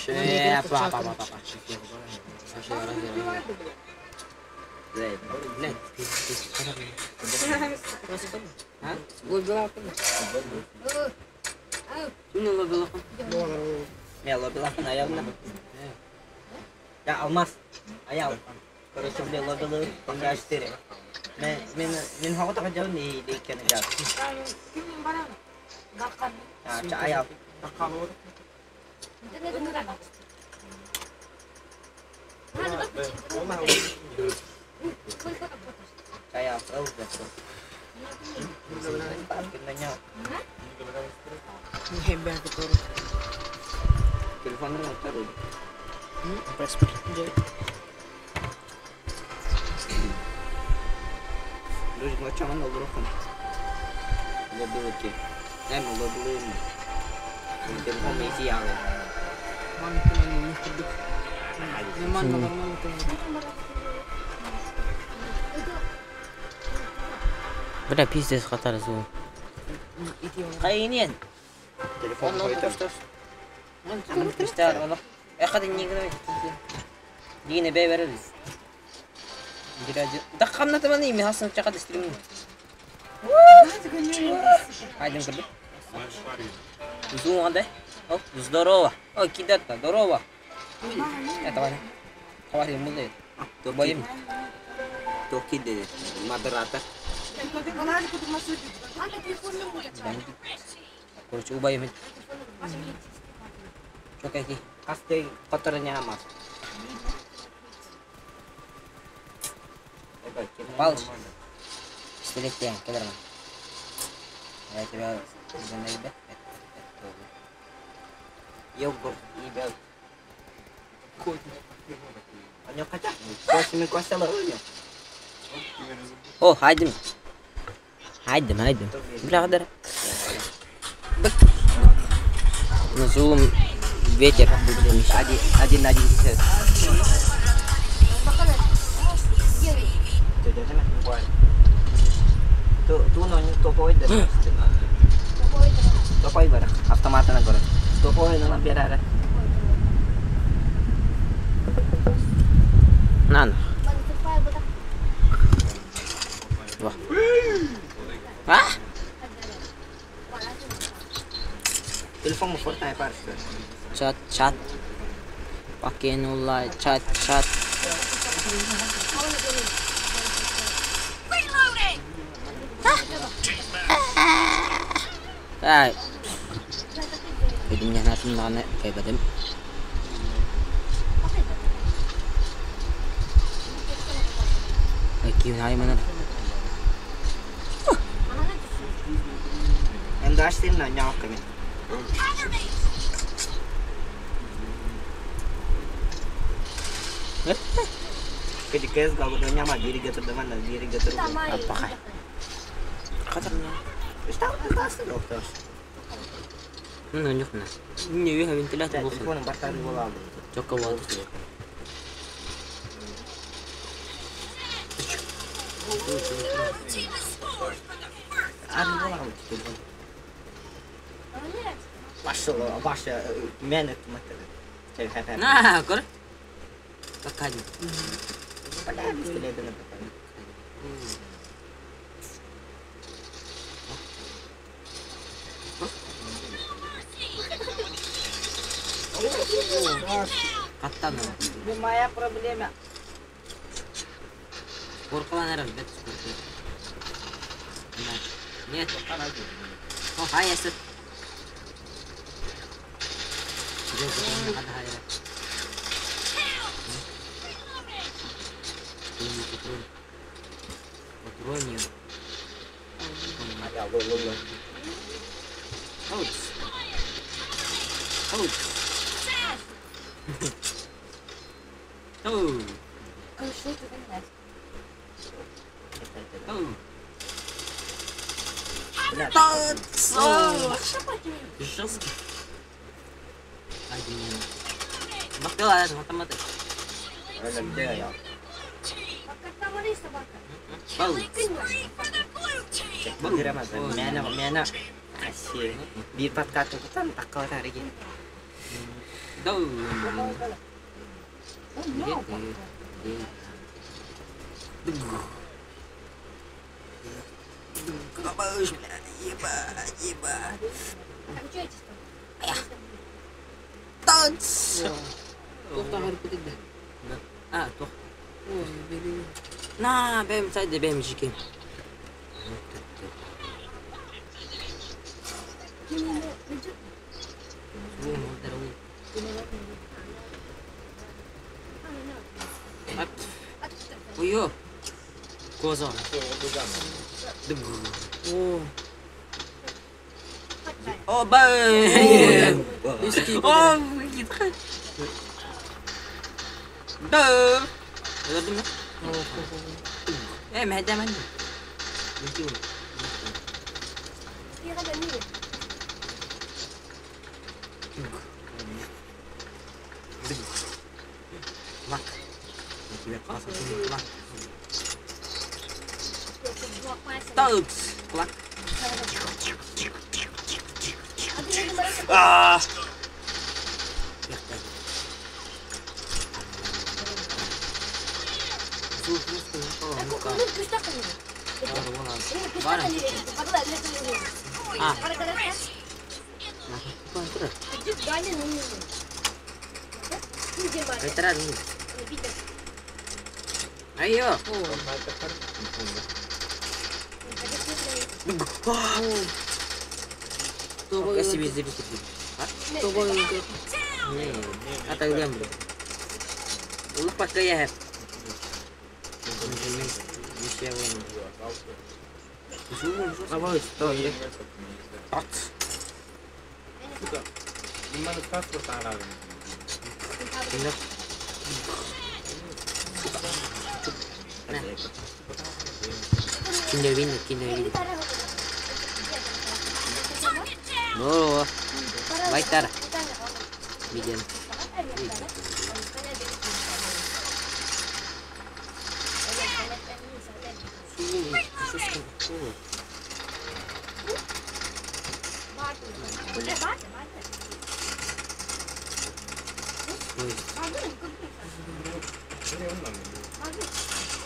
Па, па, па, па, па. Блядь, А? Я алмаз. Аял. Короче, бля, лобилы, понда 4. Мен мен мен хогото хажал ни диккен жа. Аял. Аял, ол Телефон Бля, пиздец, хатар звук. Хайнен. Телефон دخلنا 80 من هسه شغال استريم. Пойдем куда? Зум, да? О, здорово. О, кидата, здорово. Это валя. Хватит мулет. Боим. Токи де модератор. Короче, убоим. Что какие? Асты которыня мас. Палыч. Пистолет тем, кедерман. Я тебя занаебе. Йогурт и бел. О, хайдем. Хайдем, хайдем. Бля, гадар. Назулом ветер. Один, один, один. Топой бар, автоматына көрө. Топой на берәре. На. А? Телефон форта парсы. Чат, чат. Покинула чат, чат. Ай. Pwede niya natin na kay Badem. Ay, kiyo na kayo man. Эндашти на нявками. Кедикес галуда няма бирига турдаман бирига тур. Аппахай. Хатар на. Что ты доктор? Ну, нюхна. Не виха вентилятор был. Телефоном бартар була. Только вот. Ар була телефон. Пошел, ваша мене тумат. На, кор. Пока. Бля, пистолет на Каттан. Моя проблема. Коркалан эрэ бет. Нет. О, хай эсет. Патронів. Я ло-ло-ло. Ауч. Ауч. Оу. Оу. Бля, Жесткий. Один. Бактила, это автоматы. это где я? Пау. Мена, мена. Аси. Бир подкат кутан таккалар ариги. Ебать, ебать. Танц! А, то. На, бэм сайды бэм жикен. Ой, Коза. Oh bah Oh Eh madame. Ah. Ayo. No, vai estar. Bien.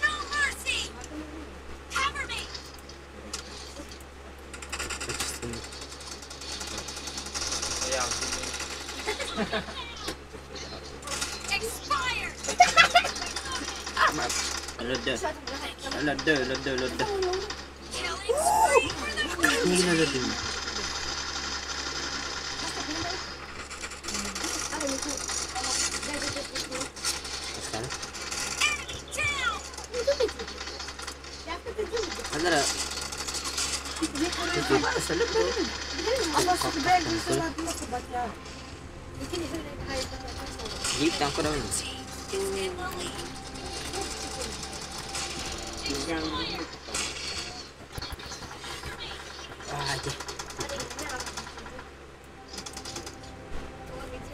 No mercy! Cover me! Expired! Le deux. Killing spree for the blue team! Enemy down!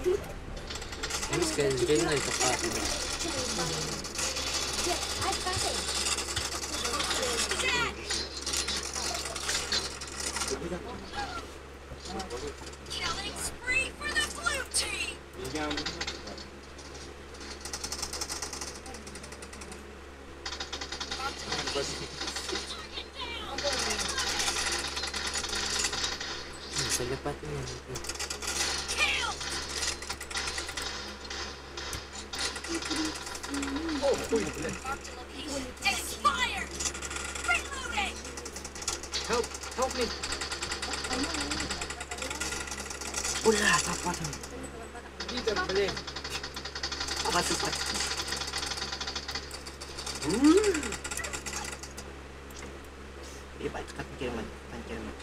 Team is in the lead. Expired! Killing spree for the blue team! Target down! Kill! Marked a location. Expired! Reloading! Help! Help me! Peter, блин. Ебать, как керман, керман.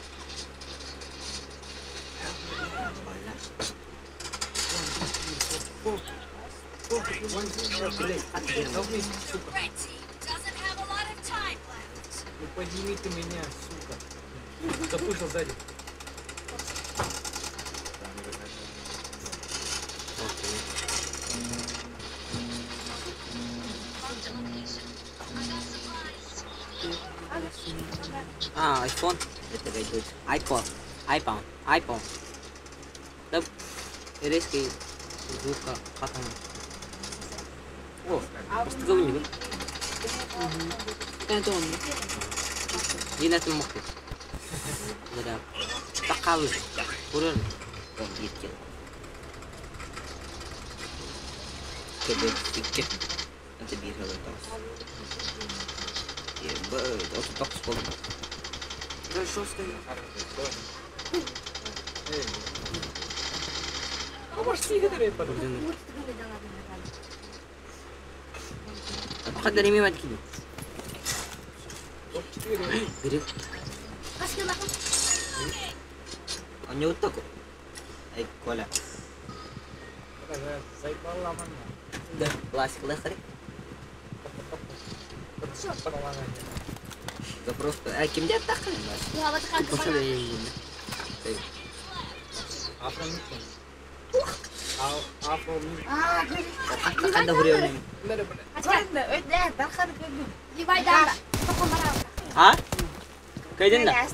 Help me, сука. Red team doesn't have a lot of time left. Ну подними ты меня, сука. Запушил сзади. Marked a location. I got supplies. Ah, iPhone. iPod. iPhone. iPhone. It is good. Звука хатан. О, постыгы бу. Это он. Динатын мохты. Да. Такалы. Урын. Биир Кэбэ икки. Это биир хылы тоҕус. 39 болду. Да что стоит? Қадар еме бад киди. Бери. Анютаку. Ай, Коля. Да. Классик лехари. Да просто... А кимде тақын? Пошел я им. Қанда хүревнем. А? Кайден да?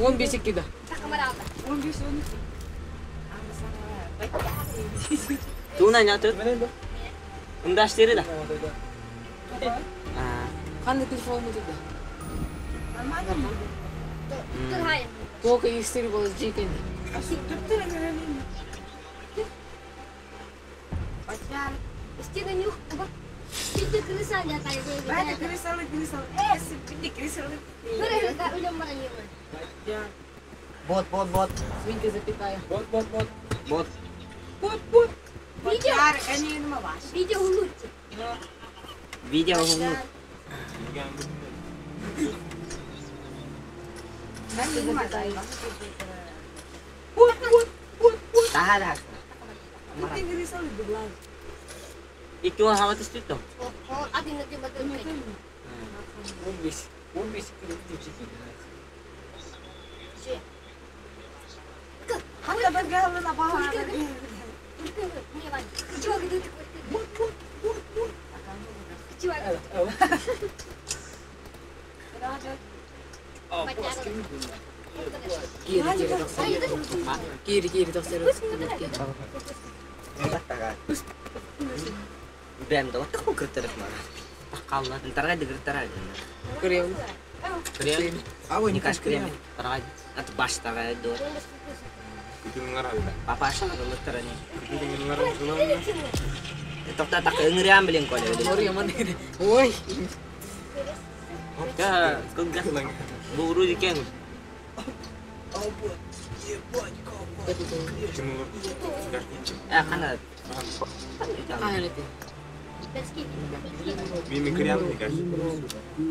15 да. Туна нятыр. Ундаштыры да. А. Қандай телефон да? Только истери было жекен. Бот, бот, бот. Свинка запятая. Бот. Видео гумну. Таха да. Икки он хават истито. Кири кири тохсар. Кири кири тохсар. Бәм да отты кыртырык мара. Такалла. Таргай да кыртырай. Крем. Крем. Никаш крем. Таргай. Ат баш тагай до. Папаша лыттырани. Токта так ыңырям билен Коля. Ори аман. Ой. Я кылгас. Бу вроде кен. А кана. Ана ты.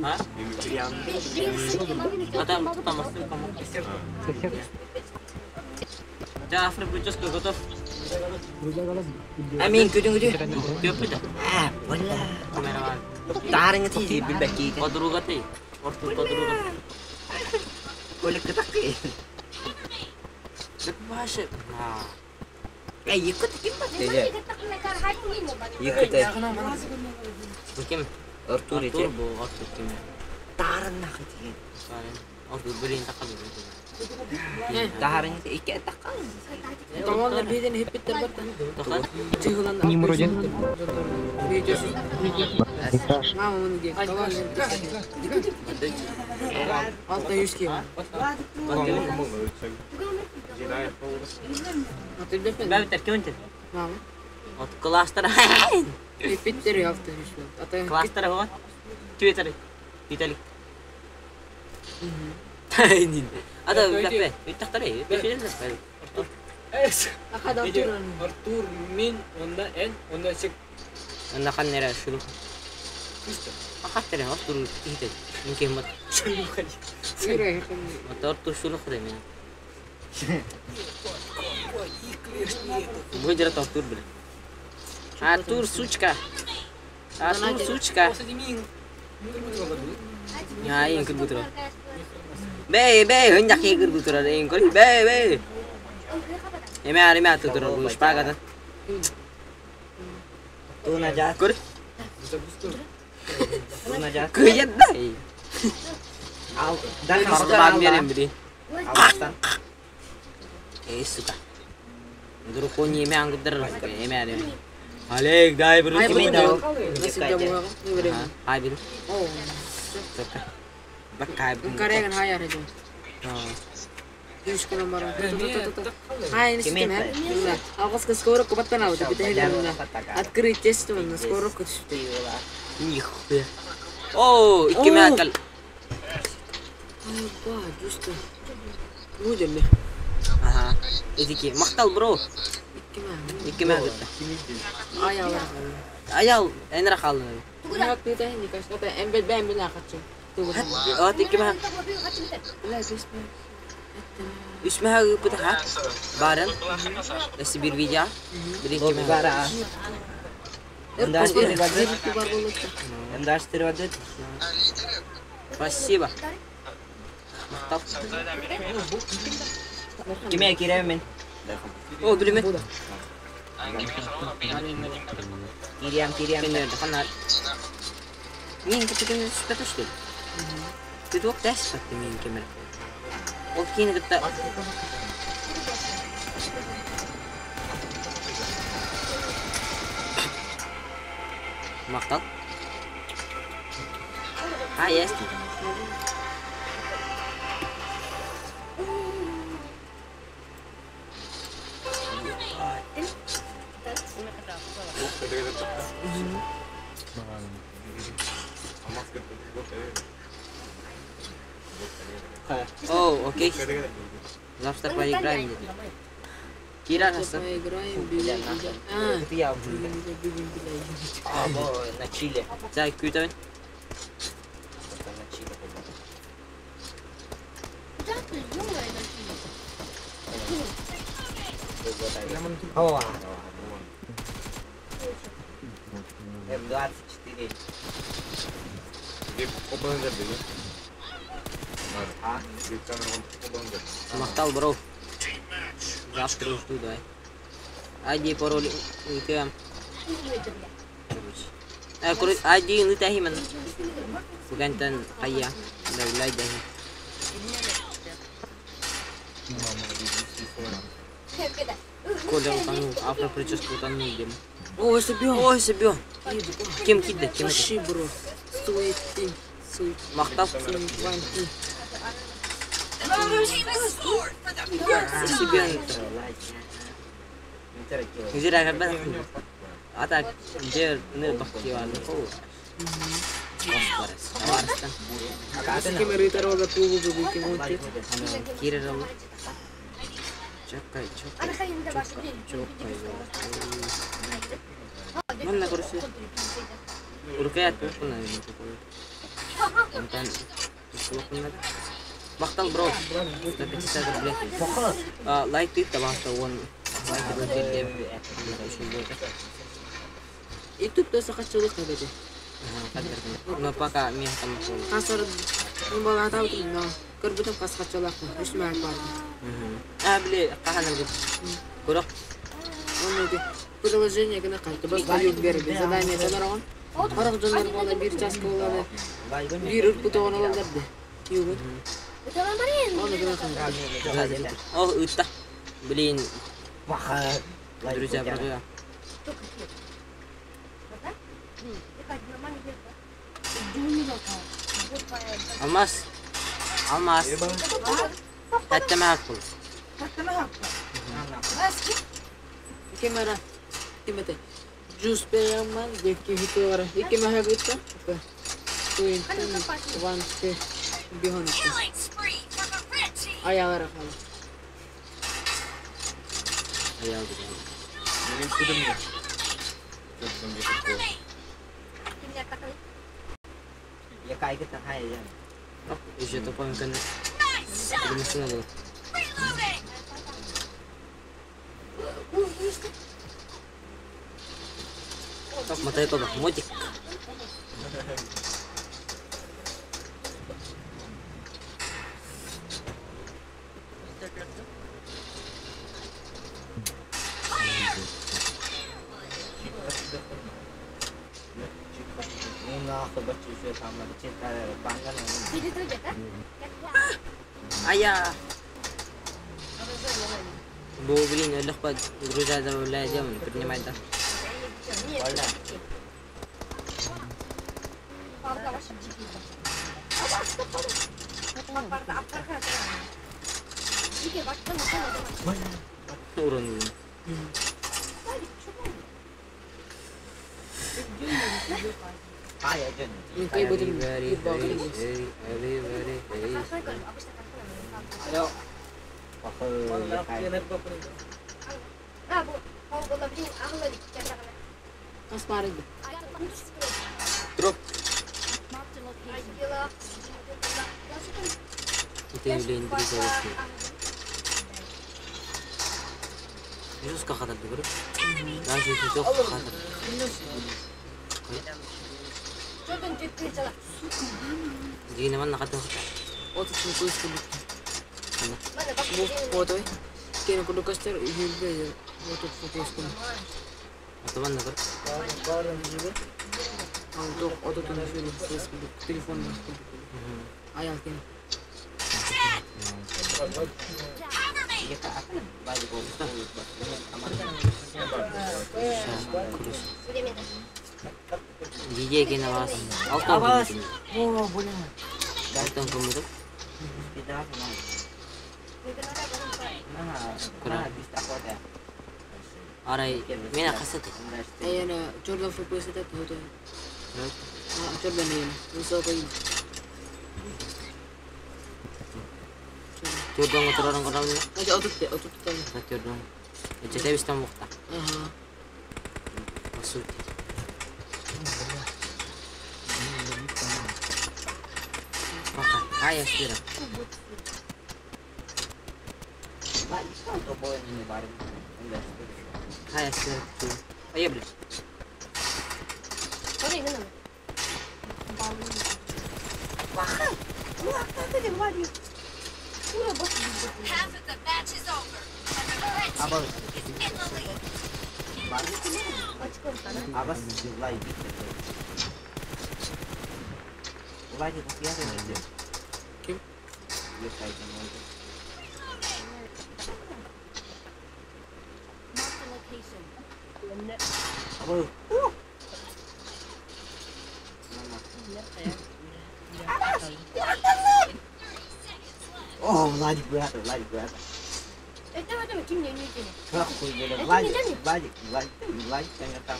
А? Адам там остыл кому. Да, Африк прическа готов. Амин күдүң күдү. Көпү да. А, бола. Камера. Тарыңы ти билбеки. Подруга ты. Орту подруга. Коля кытакы. Башы. А. Эй, екіт ким бар? Екіт. Бу ким? Артур Артур ете. бу Артур ким? Тарын нахы деген. Артур блин такал. Тарын икки таккан. Тамамlar бейден hep bitter баттан. Токтот. Чыгылан. Nimrодин. Видеосы. Мама мını diye. Tamam. Altta 100 ki. Hatır бепен. Бәбит ким Мама. От кластер. Hep bitter altta 100 Ата Кластер вот. Твиттер. Виталик. Тайнин. Ада капе. Үттактары. Бешелер. Акада Артур. Артур мин онда эн онда сек Анда каннера шулу. Ахаттары Артур кихте. Минке мат. Мат Артур шулу хде мен. Выдерет Артур, блин. Артур, сучка. Артур, сучка. Я им кырбутура. Бей, бей, хынжак кырбутура, им кори, бей, бей. Эме ареме атутура, бу шпагада. Туна жат. Көр. Туна жат. Кыйят да. Ал. Барбан берем бри. Аластан. Эй, сука. Драконий эме ангыдыр эме ане. Олег, дай бரு. Ай, Кими дал? Насыпта буга. Не время. Ай бир. О. Бакай. Кареган хай арыды. Үч күн бара. Хай, не система. Алгыс скоро кубаттан алды. Битәһиләр. Открыть тест, на скоро көтүштү. Нихуя. О, икки мәкал. Ай, ба, жусто. Ну деле. Ага. Эдики, мактал бро. Икки мә. Икки мәкал. Ай, алар. Аял, энра халны. Хак битәһи никаш. Ата эмбет бәм белә катчы. Ат икки мәк. Белә бес мә. Үч мәк бу Барын. Эси бир видео. Бир икки мәк. Бара. Бар булып. М24. Спасибо. Мактал. Киме киремен? О, билеме. Кириям, кириям. Мен ханар. Мин киткен сүпәт что ли? Ты тук тәс патты мин кемер. Ол кийин гытта. Мактал. А, есть. О, окей. Завтра поиграем. Кира нас. Поиграем, били. А, Это я били, били, били. А, бо, на Чили. Так, күтәбен. На Чили. О, М24. А? Мактал, бро. Завтра жду, давай. ID пароль үтәм. Э, короче, ID ну тәһимен. Бүгәнтән кая? Дәүләй дәһи. Коля утонул, афро прическа утонул, дим. О, себё. Ой, себё. Кем кидде, кем кидде? Ши, бро. Суети. Суети. Мактал. Ванти. Blue team has scored for the first Себё. Güzel arkadaşlar. Ата жер не бакки бар. Барыстан. Кем ритар клубу бу кем онти. Кире жол. Чакай, чакай. Чакай. Манна короче. Уркаят кына. Онтан Мактал бро. 150 рублей. Лайк ты табаста он. Лайк деп. YouTube-та сакатчылык табеди. Но пока мен там Касар бала табы но көрбүтүм каскачылык. Үч мә бар. А, биле, каханыр деп. Көрөк. Он эти приложение гына кайтты. Бас дают берди. Задание санараган. Карак жоннор бола бир час болады. Бир үрпү тогон алаларды. Югу. Оны гына кайтты. О, ытта. Блин, друзья, братуя. Алмаз. Алмаз. Хәтта мәхәк бул. Кемера. Кемете. Жус береман деки хитора. Ики мәхәк үтә. Туин. Ван те. Бихон. killing spree for the red team. Аялара калды. Аял Cover me. Я кайгы хай я. Уже топом көн. Nice shot. Bilmesine bul. Reloading. Так, мотай тоба. Мотик. Ая. Бу, блин, легко друзья добавляет демон, принимай, да. Урон, блин. Мин кайбытым Everybody биир баҕа hates, everybody hates. Хас баар эбит. Дроп. Это, блин, друзья, вообще. Жестко хатарды көрүп. Даже жестко хатарды. Дигине манна хатар. Отут көс курдук. Бу фото. Кene курдук көстөр үһүлбэ отут фото курдук. Ата манна көр. Ал тох отут үһүлбэ көс курдук. Телефон курдук. Аял кene. Курус. Дие кene бас. Алтан Абас. күн. О, бля. Алтан күн бу. Арай мена касаты. Аяна Jordan фото это фото. А Jordan аяна. Высокий. Төрдөн отурарын карабын. Ача отут отут тан. Төрдөн. Эче тебистен букта. Аха. По сути. Пока. Ай, я Ай, я Ай, блядь. Half of the match is over, and the red team is in the lead. Kim? Oh, Владик, брат, Владик, брат. Нахуй, бля, Владик, Владик, Владик, Владик, я там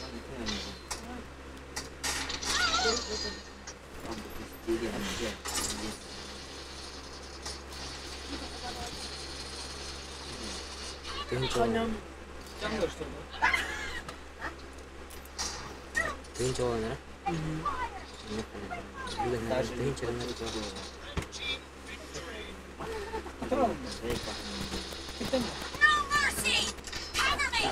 не помню. Тянга, что ли? Тыгын No mercy! Cover me!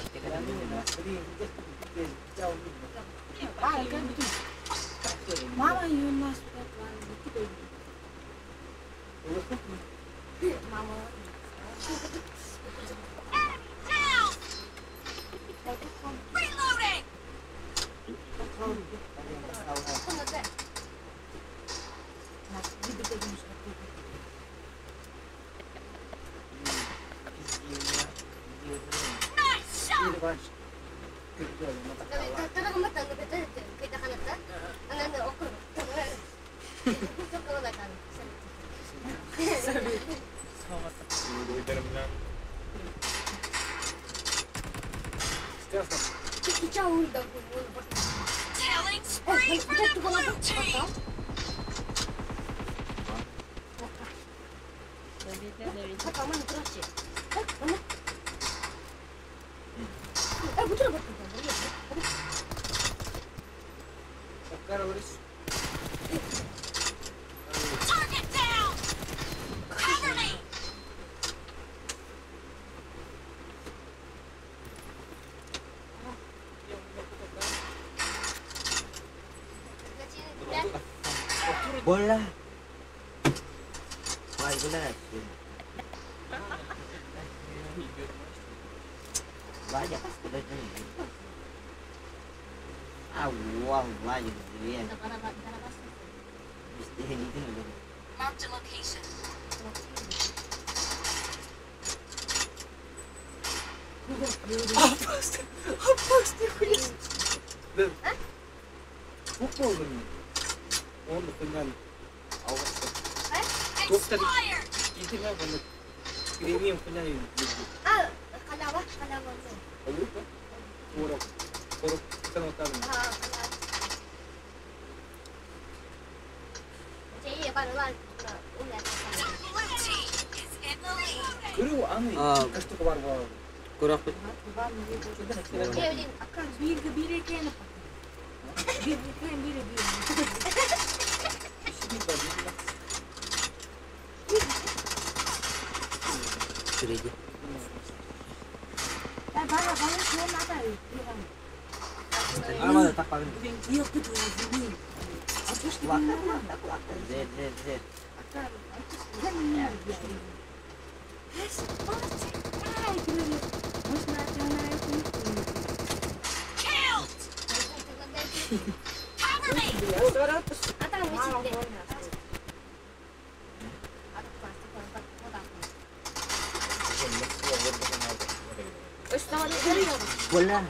Мама ее нас Enemy down! Reloading! Nice shot! Killing spree for the blue team! Target down! Cover me! Bola. Vay bola. Vaya, Ah, wow, vaya, bien. Marked a location. Опасно! Опасно, нихуя себе! Да. Футбол мне. Он хуйня. Доктор, иди на вон. Кремием хуйня. Халява, халява. Алука? Корок. Корок. Көрөкпүт. Сүрейди. Wala.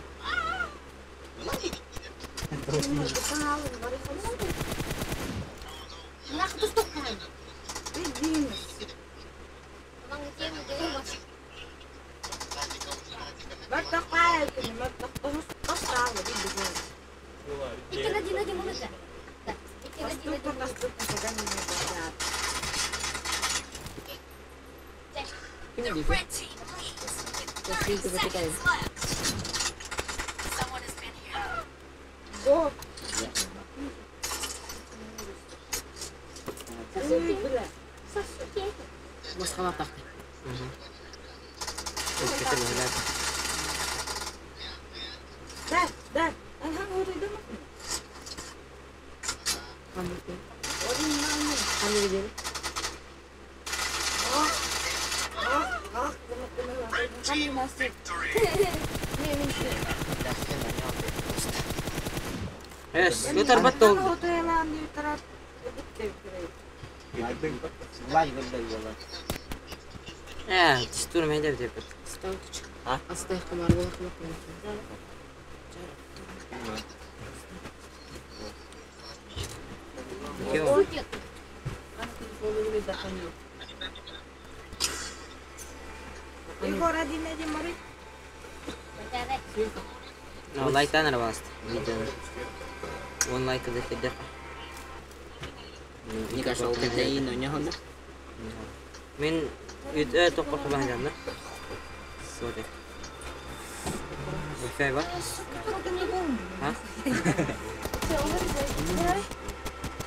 The red team leads with 30 seconds left. Someone has been here. Басқалар тақты. Да, да. Қандай деді? Эс, өтөр бат ол. Э, тистур мен деп. А? Астай қамар болақ No, лайктан басты. Он лайк деп. Не кажется, ол кәдейін ойнағанда. Мен өтө тоқпа қылбан жанды. Соде. Wi-Fi бар? А?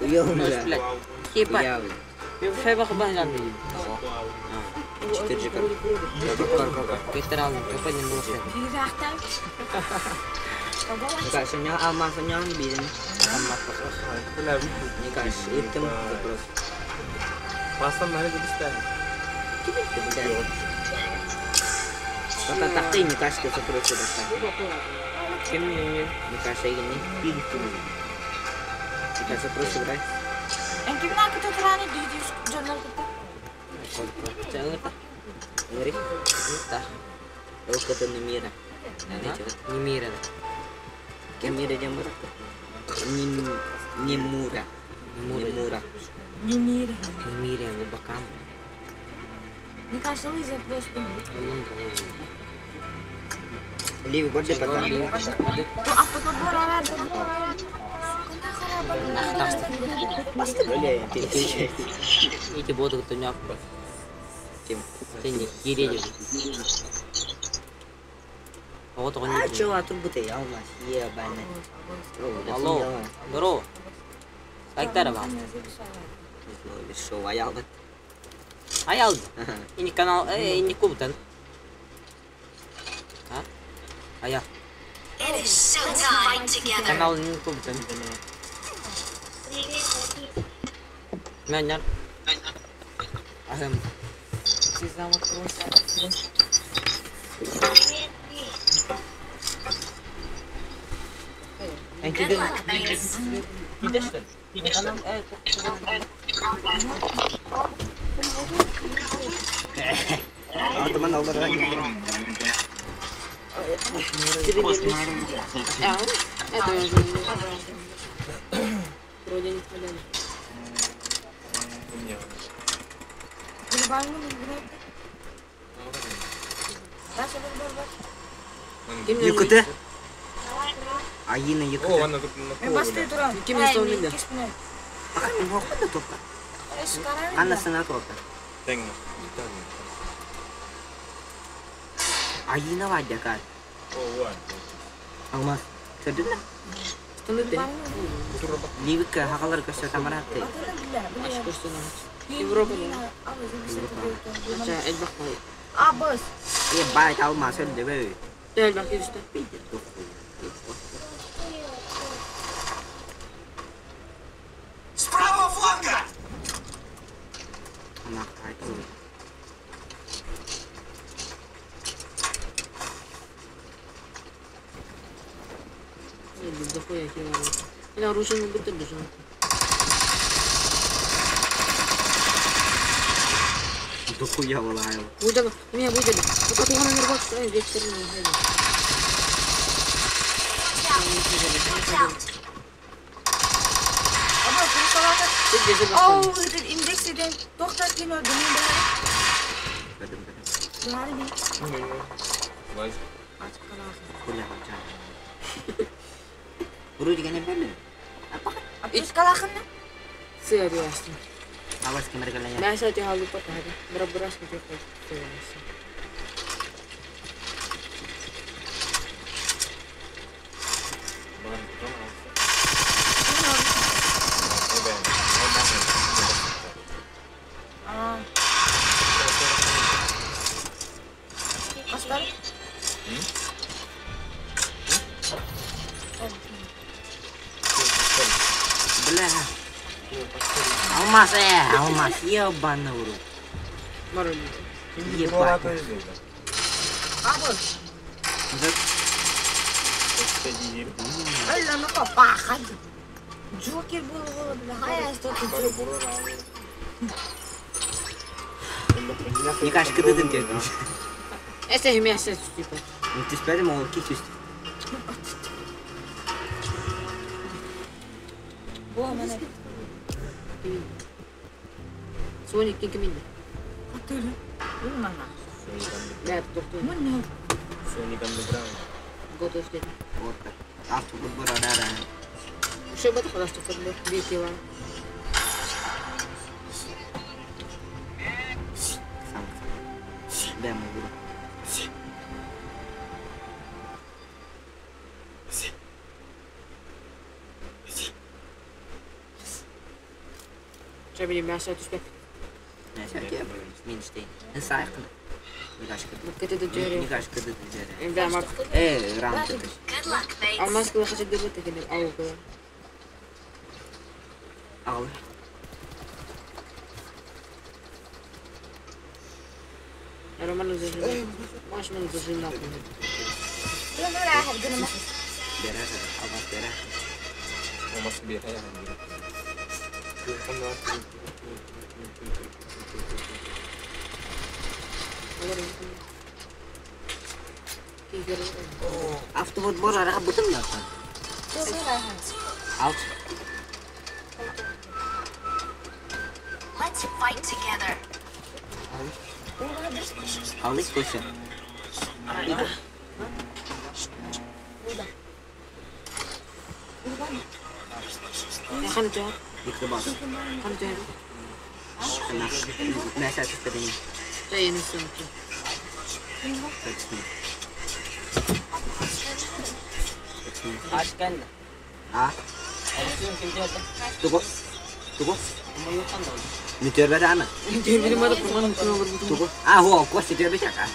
Уёлмы. Хипа. Мен Wi-Fi бар қылбан жанды. 4G кар. Кар кар кар. Кеттер алдым. Көпәден болсын. Никаш, алмаз ням бирин. Никаш, иттим вопрос. Бастан нары дебистен. Пока тахты Никаш ke seterusnya datang. Ким не? Никаш ini. Никаш terus bray. Ngeri. Та. Ол kata Немира. Немира. Немира jamur. Немура. Немура. Немира. Бакам. Ливи борде пата. Boleh. Ити боду туняк. Ким? Сен кире. Вот он. А чё, а тут будто я у нас ебаный. Алло. Здорово. Лайктар бар. Шоу аялды. Аялды. Ини канал, ини кубтан. А? Ая. It is showtime. Fight together. Канал ини кубтан. Мен Ахым. Good luck, mates. Ah, teman Allah lagi. А, это уже вроде не стреляли. Юкуты. Айына юкуты. Ким инсталлады? Анна тоқта. Айына вадя кар. Алмаз. Көрдүн да? Станды. Ливика хакалар көсө тамараты. Европа. Элбах бай. Абыс. Е бай алмаз öldü be. Элбах кириште. С правого фланга! Ана кайты. Дохуя кило. Ila оружие бутыр дужан. Дохуя волаю. Будет, меня будет. Пока ты на нервах, что я все равно не Оу, этот индекс иден. Доктор кино дымын бары. Бары би. Ачык каласың. Хуля хача. Уру дегене бәле. Апиш калахын на? Серьезно. Аваз кемер галая. Мясо ти халу патари. Брабрас не ты Астар. Бля. Алмаз, алмаз, ебаный в рот. Ебать. Абыс. Өллө пахад. Джокер был бля. Хая что ты Джокер. Не кажется, кыдыдын дедим. Это мясо типа. Түспәдем, ол ки түстү. Бу мене. Соник ким киминде? Атылы. Мана. Да, доктор. Мына. Готов дед. Вот так. Автобус бар ара. Еще бы такой что футбол битила. Сам. Бля, могу. Чабили мясо түспек. Минштейн. Сайқын. Кыты Никаш кыды джере. Да, мак. Рам кыды. Good luck, mates. Алмаз кылы хачы дыры текенер ау кылы. Ал. Роман зажил. Маш мен зажил нахуй. Берер, алмаз берер. Автобус бар ара бутын да. Ал. Let's fight together. Алык көсө. Ханы жар. Yıktı bas. Ханы жар. Мәсә түспәдем. Жайын үстін. Aç kendi. А? Туго. Туго. Метеор ама. Туго. А, хо, кости тебе чака.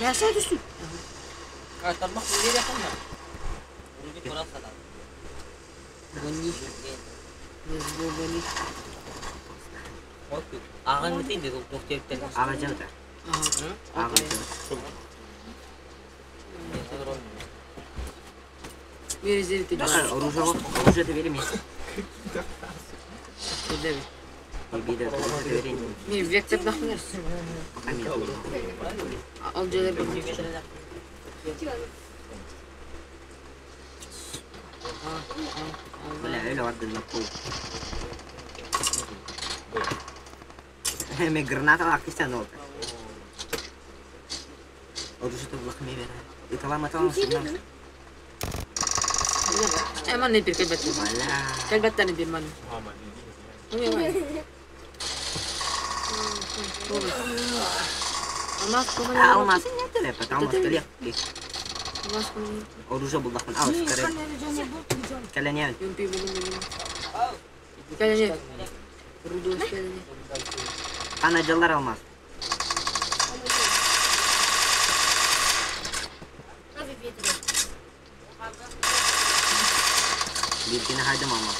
Мясо түстү. Tarmak nereye yakın da? Bunu bir kural kadar. Бани. Бани. Ağın mı dedi doktor Ага жауда. Ага жауда. Мерезерите. Бакар, оружие, оружие берем. Не, вектор нахмер. Ал жерлер бар. Бля, öyle vardı lan bu. Hem граната лакиста но. Оружие блах ми бера. Итала матала сына. Э, ман не бир кэлбэт. Бля. Кэлбэттэн бир ман. Алмаз кому Алмаз не теле, потому что лег. Алмаз кому Оружие булдах мен алыс керек. Кәлене. Юмпи булым. Кәлене. Руду кәлене. Ана жаллар алмаз. Биркини хайдым алмаз.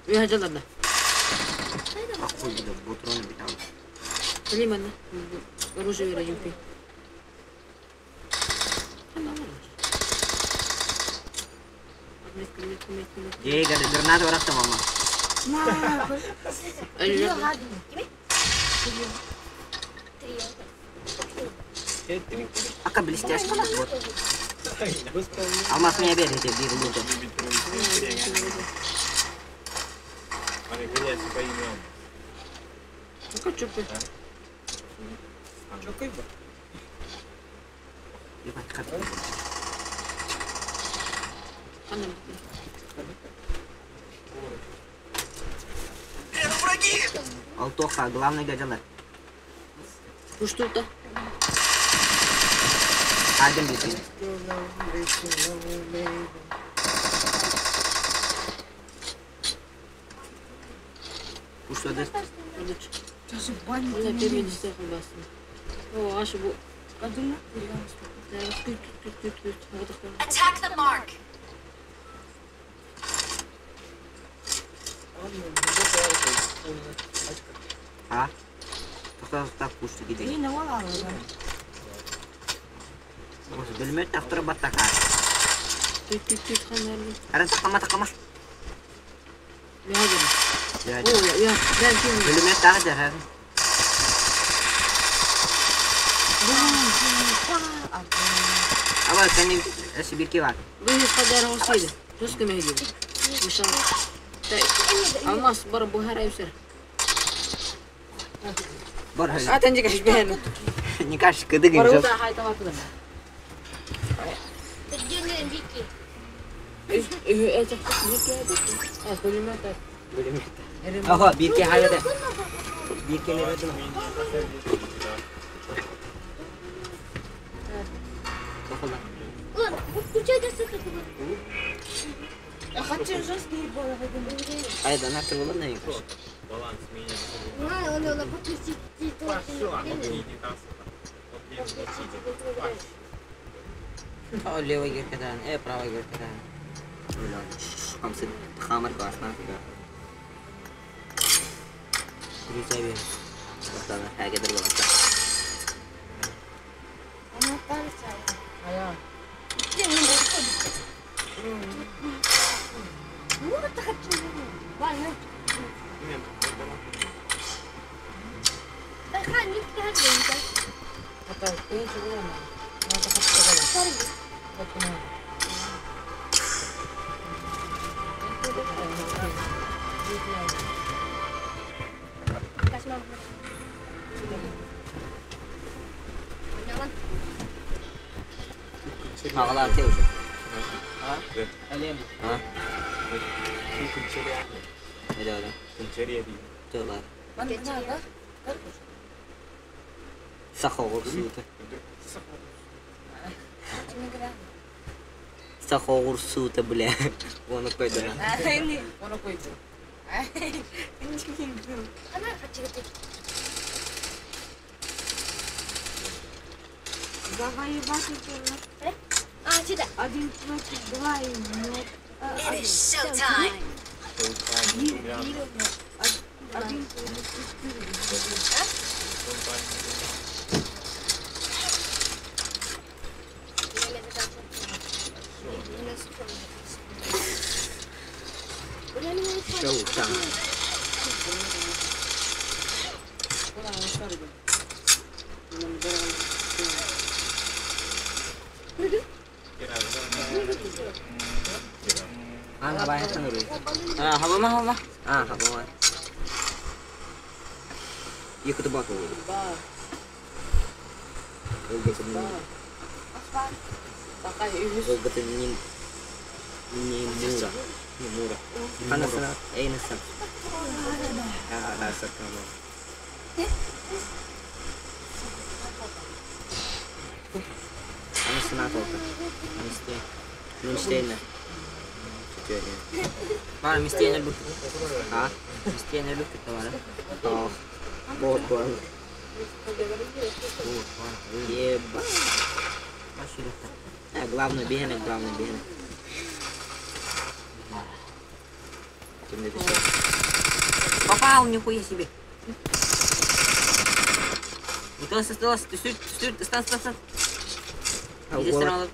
Уй хаҗаларда. Акул диде, бутроны бит алмаз. Кәлимәне. Оружие бирә юмпи. Жега граната барактым алмаз. Ака блестящий вот. Алмаз мне бер эти бир лута. Это враги! Алтоха, главный гаджалар. Куштута. Хайдым биркини. Куштуды. Она первый не басын. О, ашы бу. Attack the mark. А? Тоқта, тоқта, кушту гидек. Бөлмөт тақтыры баттака. Түт түт түт ханар. Ара тақама тақама. Я я. О, я. Ben kim? Бөлмөт тағы жар. Аба, кәне Сибирки бар. Bu hiç kadar olsaydı. Söz kime ediyor? İnşallah. Almaz bar bu her evser. Бар. Zaten çıkış beğendim. Никаш кыдыгын Бару жок. да hayta bakılır. Ага, бирке хайда. Бирке не өтүн. Айда, на кырылыр не никаш. О, левый геркедан, правый геркедан. Хамсы хамар классно. Друзья, Тоқтады, әгедір болады. Мағалар те уже. А? Эде ода. Тылар. Сахогур сута. Сахогур сута, бля. Оны койду. Onu koydu. Один против два и ноль. It is showtime. Один против четыре. Главное бегай, главное бегай. Попал, нихуя себе. Осталось, осталось, стан, стан, стан. Здесь сразу.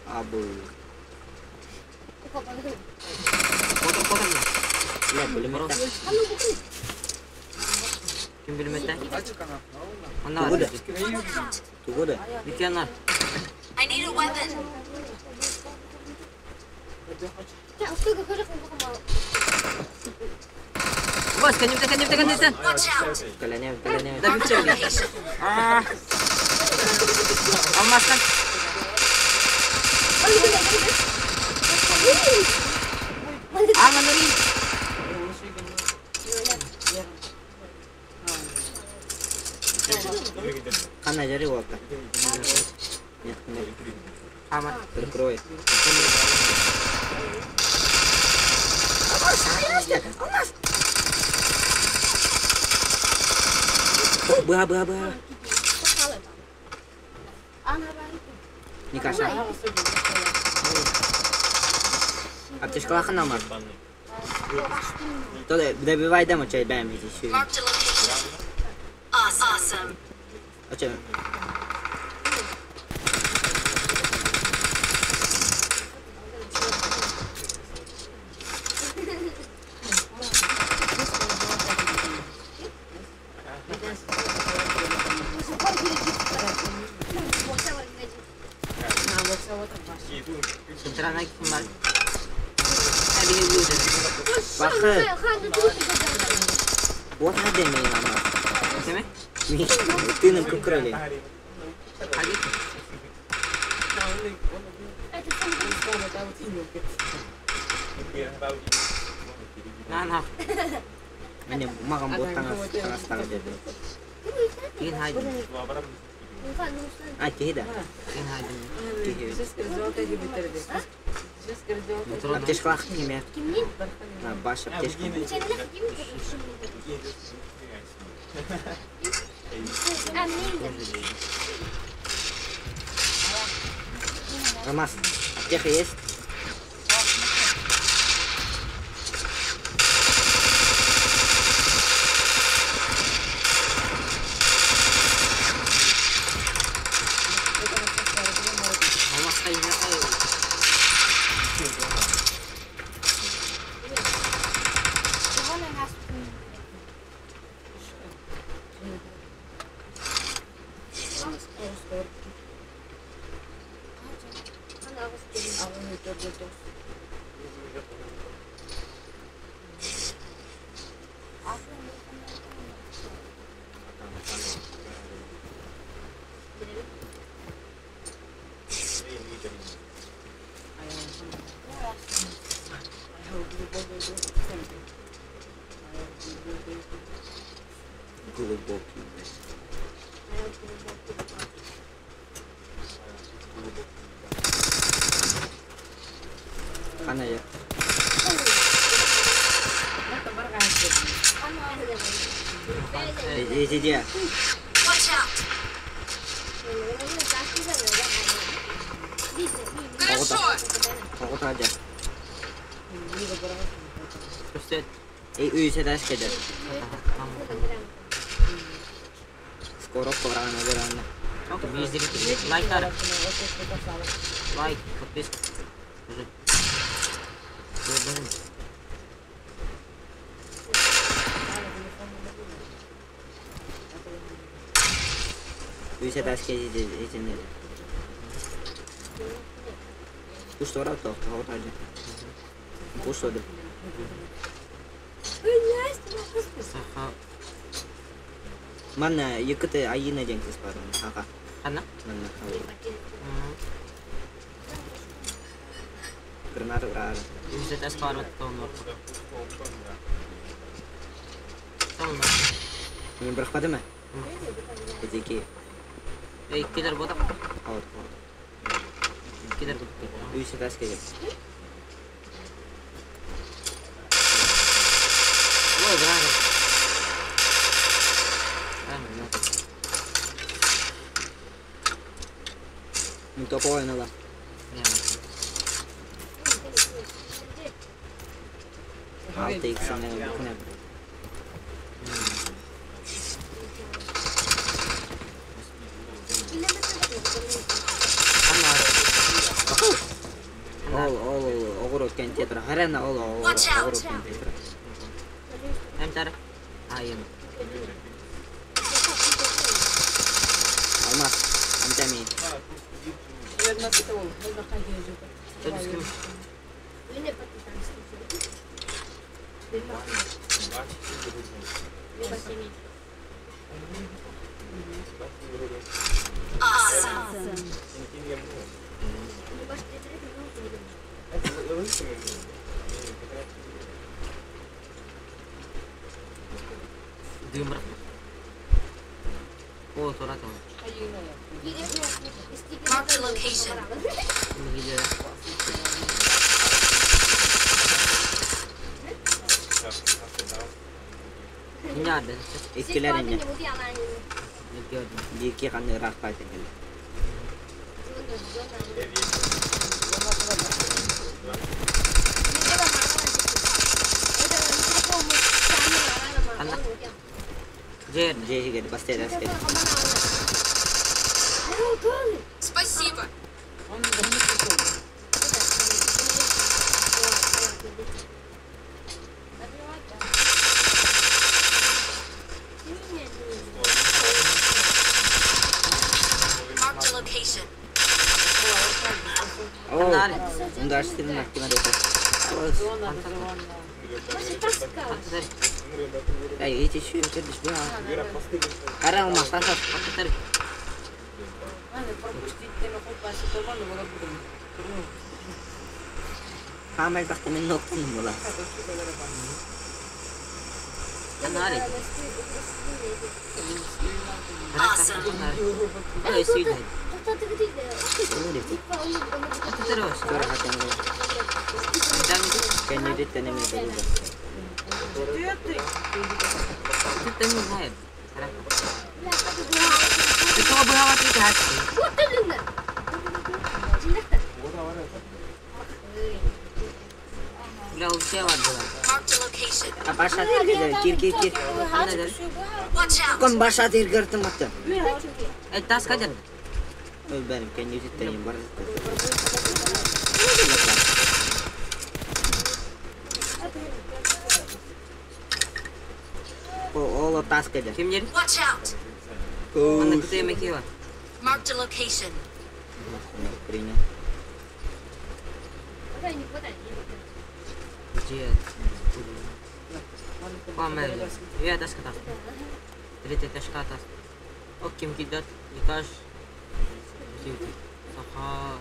Абы. Ким билмете? Она. Тугуда. Витяна. I need a weapon. Бос, кәнемтә, кәнемтә, кәнемтә. Watch out. Кәләнә, кәләнә. Да битә. А. Алмастан. Алманырын. Хана жари волка. Нет, нет. Хамар. Прикрой. Быа, быа, быа. Никаша. Аптечка хана мар. То добивай демо чай бэм здесь. Marked a location. Awesome. А че? Бахы. Вот надо меня. Ты нам кукрали. На. Мене маған боттан астағы деді. Кин хайдын. А, киһи да. Кин хайдын. Аптечка неме. На, баш аптечка. Рамас, аптека есть? Глубокий. Хана я. Иди, иди. Watch out. Good shot. Тоғыт Эй, үй сәдәш кедер. Скоро ковраны веранны. Лайк, лайк, подписка. Үс этажка итиннэ. Куш туора тоҕо таһырдьа. Куш туорда. Саха. Манна Якыты Айыына диэн кыыс баар Саха. Ханна? Манна. Граната ураары. Үс этажка барбат тоҥнор. Мен бырахпатым ээ. Эдики. Иккилер ботак. Вот. Иккилер ботак. Үс этажка кел. Ой, граната. Граната. Мен топовой нала. Алты икс күнә. Ол ол оҕуруот кэнтиэ турар. Харана ол оҕуруот кэнтиэ турар. Эмтар. Айым. Алмаз. Амтами. Awesome. Дымр. О, тура там. Mark the location. Иккилер инне. Биирки ханны ыраах баайтан кэллэ. Дьиэ иһигэр бастайдас кэллэ. Спасибо. Mark the location. Оо, ундаштырын активна дете. Эй, эти şu кирдиш бу. Кара алмаз, таса. Хамай бахта мен ноктун була. Mark the location. Кир кир кир. Watch out. Кон баша тир гыртым атты. Тас кадер. Ой, бәрім кәнюдиттен бар. Ол тас кадер. Кимдер? Watch out. Анда күтө эме кева. Mark the location. Принял. Же. Памел. Я тас ката. Третий этаж ката. Окким кидат. Этаж. Саха.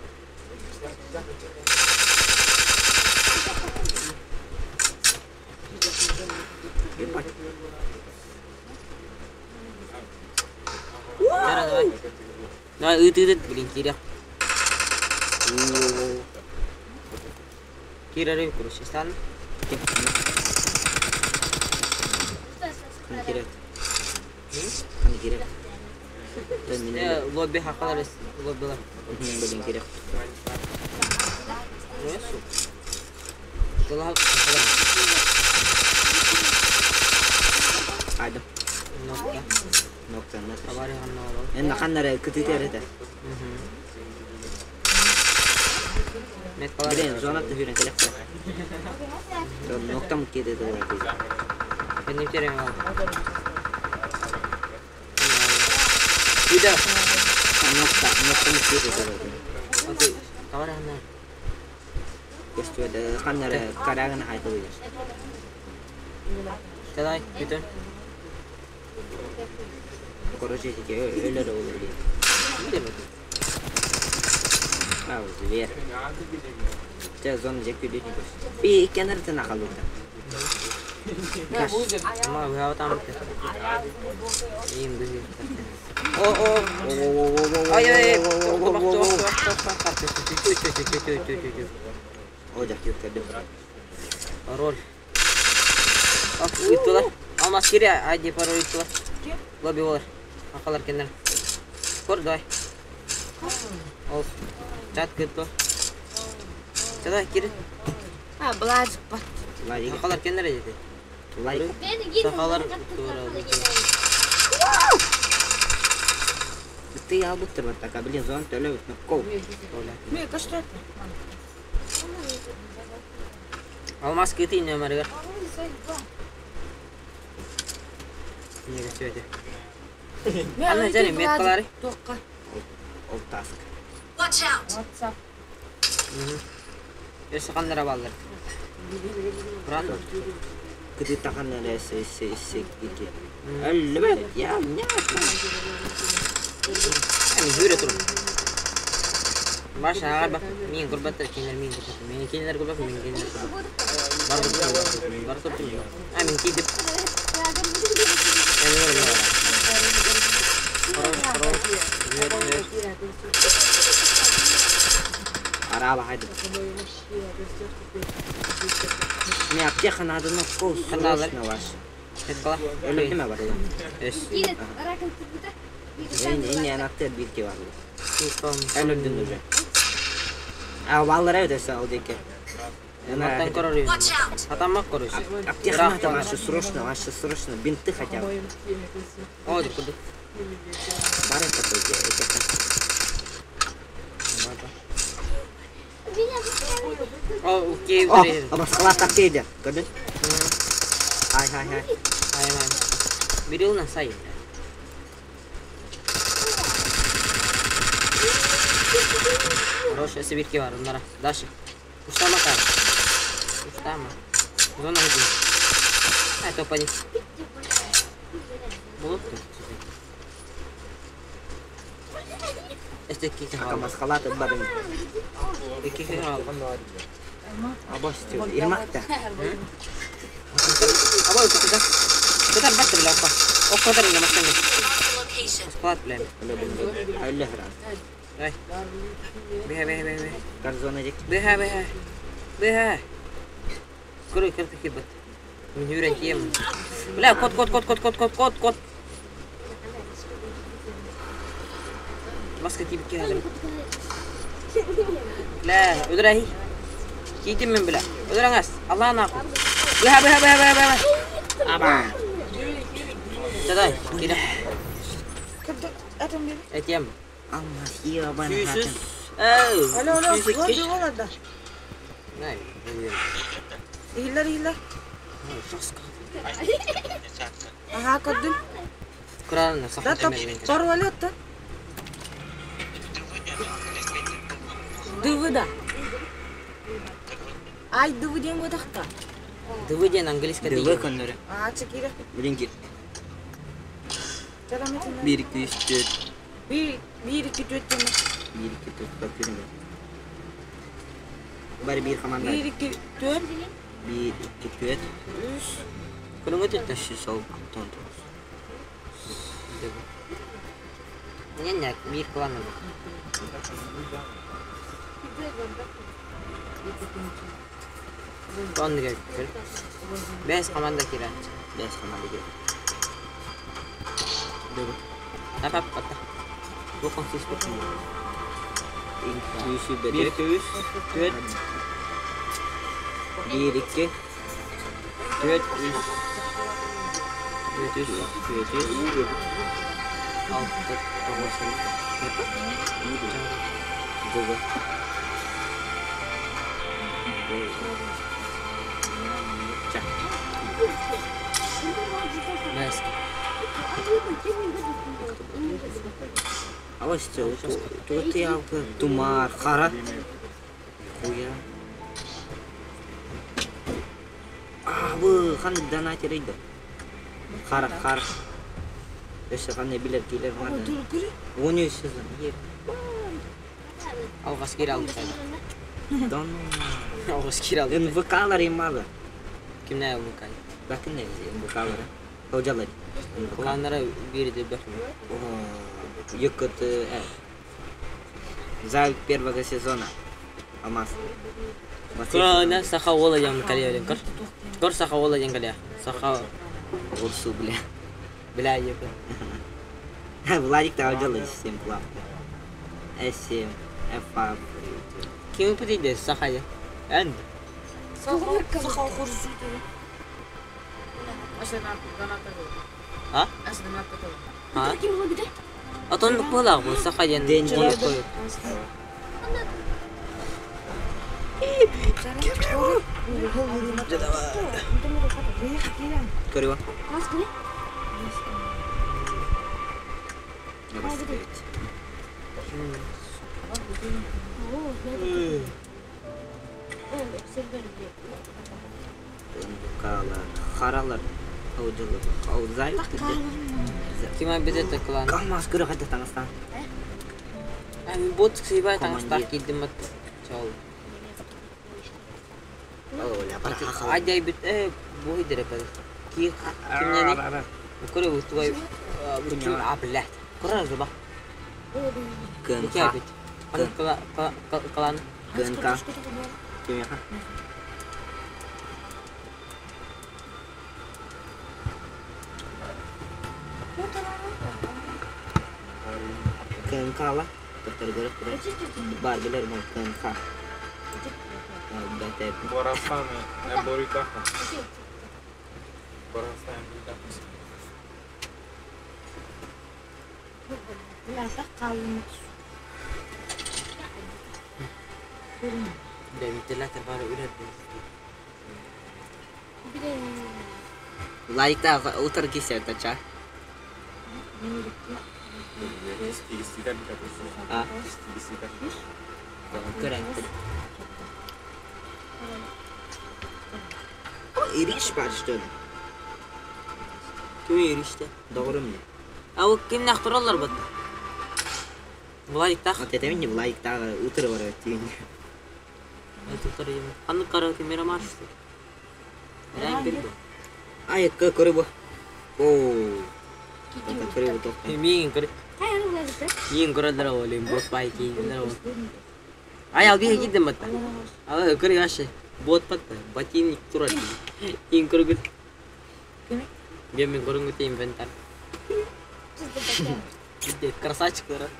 Давай, давай. Давай, ыт, ыт, блин, Киря. Кира рыбку, короче, стану. Қаны керек? Қаны керек? Лобби хақалар лоббилар. Блин, керек. Айдым. Нокта. Нокта. Авария Енді қаннары күтітер еді. Блин, зона түһүрэн кэлэхтэ. Ноктам киэдэ да. Кэнним терен алды. Күйдө. Нокта, ноктам киэдэ да. Окей, товар анна. Көстүөдэ ханнары карагын хайтылыыр. Давай, бүтүн. Короче, өлөр olur диye. А, зверь. Те зона жек күдү. Би кенар тена халута. Ама быһа там. Им быһы. О, о. Ай, ай, О, жак юккады. Пароль. Ыттылар. Алмаз кире, айди пароль ыттылар. Лобби олар. Акалар кенер. Кор, давай. Ол. Чат кытты. Давай, кире. А, былажык бат. Лайк. Акалар кенер деди. Лайк. Сахалар Ты албыттыр вот так, блин, зона төлөбүт, ну кол. Мен көстөрөт. Алмаз кыты нөміргер. Неге сөйде? Ана және меткалары. Тоққа. Ол таск. Watch out! WhatsApp. Өсі қандыра балдар. Брат. Кыты таханнары эссе эссе эссе ики. Өллүбөт, я, ня. Әмі жүре тұрым. Баш аға бak, мен көрбәттер, кейінер мен көрбәттер. Мені кейінер көрбәт, мен кейінер көрбәт. Бар тұрым, бар тұрым. А, мен кейдіп. Әмі көрбәт. Хорош, хорош. Жүр, жүр. Араба хайды. Не аптека надо, ну кол. Қандалар. Срочно ваш. Меткала. Өлүп неме бар? Өс. Эне анаттер бирке бар. Өлүптүн уже. А баллар өтөсө ал деке. Маттан көрөр. Watch out! Атамак көрөсү. Аптека надо ваше срочно, ваше срочно бинты хотя бы. О, деп көрдү. Бар это такой, это. О, окей, О, өтөр. абас халат кейде. Көрдүң? Ай, ай, ай. Ай, ай. Бирилна сай. Хорош, эсе бирке бар, ундара. Дальше. Уштама кар. Уштама. Зона один. Ай, топ-1. Болуп тур. Эсте кики Ака хал. масхалат барым. Кики хал. Абас тип. Ирмакта. Абай кутуда. Кутар бат биле опа. О кутар инге мастан. Mark the location. Склад биле. Өллө хран. Ай. Бе бе бе бе. Карзона жек. Бе бе. Бе. Көрө кырты кибет. Мен үйрен кием. Бля, кот кот кот кот кот кот кот кот. Маска тип келдим. Бля, өдөрәй. Китим мен бля. Өдөрәңәс. Аллаһ нақу. Бе бе бе бе бе. Аба. Чадай, кире. Кырды атам бери. Этем. Алмаз ебан. Сүйсүз. Эй. Алло, алло, лобби болады. Най. Ихиллер, ихиллер. Ага, көрдүм. Куралны Да, сахат топ. Пароль атты. ДВД. Ай, ДВД бодақта. ДВД английский ДВ көннөрө. А, чекире. Блин, кир. Жарам этин. 1 2 3 4. 1 1 2 4 деме. 1 2 4 bak görünmüyor. Bari bir команда. 1 2 4 1 2 4 3 Күнүңө төттө. 3 6 19. Не не, бир клан. Клан керек. Бес команда кирет. 5 команда кир. ДВ. Тапап атта. Бу консис бу. 2 1 2 3 4 1 2 4 3 4 3 4 6 9 ДВ. Тумар, хара. Хуя. А, вы, хан донатер иду. Хара, хара. Өссө ханна билер килер мада. Он өссө еп. Алғас кире алды. Да ну. Алғас кире алды. НВКлар иммада. Кимне НВК? Бакын не НВКлар. Ходжалар. Кланнара бири бер. ЮКТ. Зал первого сезона. Алмаз. Кына саха ола дем калия көр. Көр саха ола дем калия. Саха Урсу, бля. бля еп. Владик там делает 7 клап. S7, F5. Ким пытыйды саха я. Энд. Саха хурсу. А? А? Атон була бу саха ден. Ден Ден. Көрү. НВКлар, харалар. Ходжалар. Аузай. Ким бизет клан. Камаз көрө хата таңастан. Ами бот сыйбай Командир. таңстар кидим бат. Чал. Оля, бараха. Ажай бит э бу хидре пад. Ки кимне не? Көрө бу тугай. Ким а бля. Көрө зуба. КНК. Бит. Кала клан. КНК. Кимеха? КНК ла. Доктор көрөп турар. Бар билер мол КНК. Бәтеп. Борасаны, Борикаха. Борасаны, Борикаха. Лайкта утыр кисер тача. А? Көрән. Ириш бар что ли? Ким ириште? Doğru mu? А ол ким нахтыралар бат? Владик тах. Вот это не лайк та утыр бар тиң. Это ем. Аны караоке Мирамар что ли? Райм бир бу. Ай, көрү бу. О. Это көрү бу тоқ. Миң көр. Миң көрөлөр олим бот бай кийиндер ол. Ай ал бир кидим бат. Ал көр яшы. Бот бат. Ботинник турат. Иң көргүт. Мен мен көрүнгүт инвентарь. Красавчик турат.